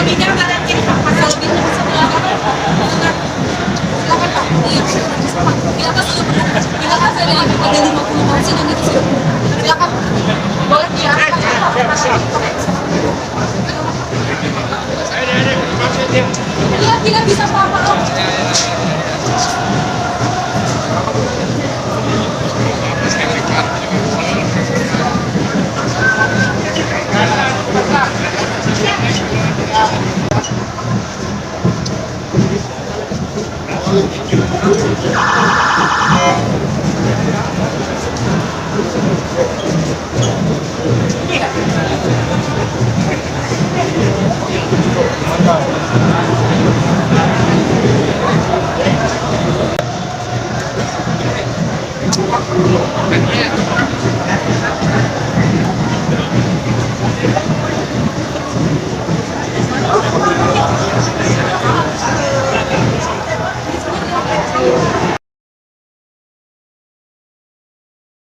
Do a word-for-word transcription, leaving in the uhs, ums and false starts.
Silakan, Pak. Iya, silakan, Pak. Di atas sudah penuh. Di atas ada, ada lima puluh porsi dan itu sudah penuh. Silakan. Boleh, ya. Iya, tidak bisa apa-apa, Om.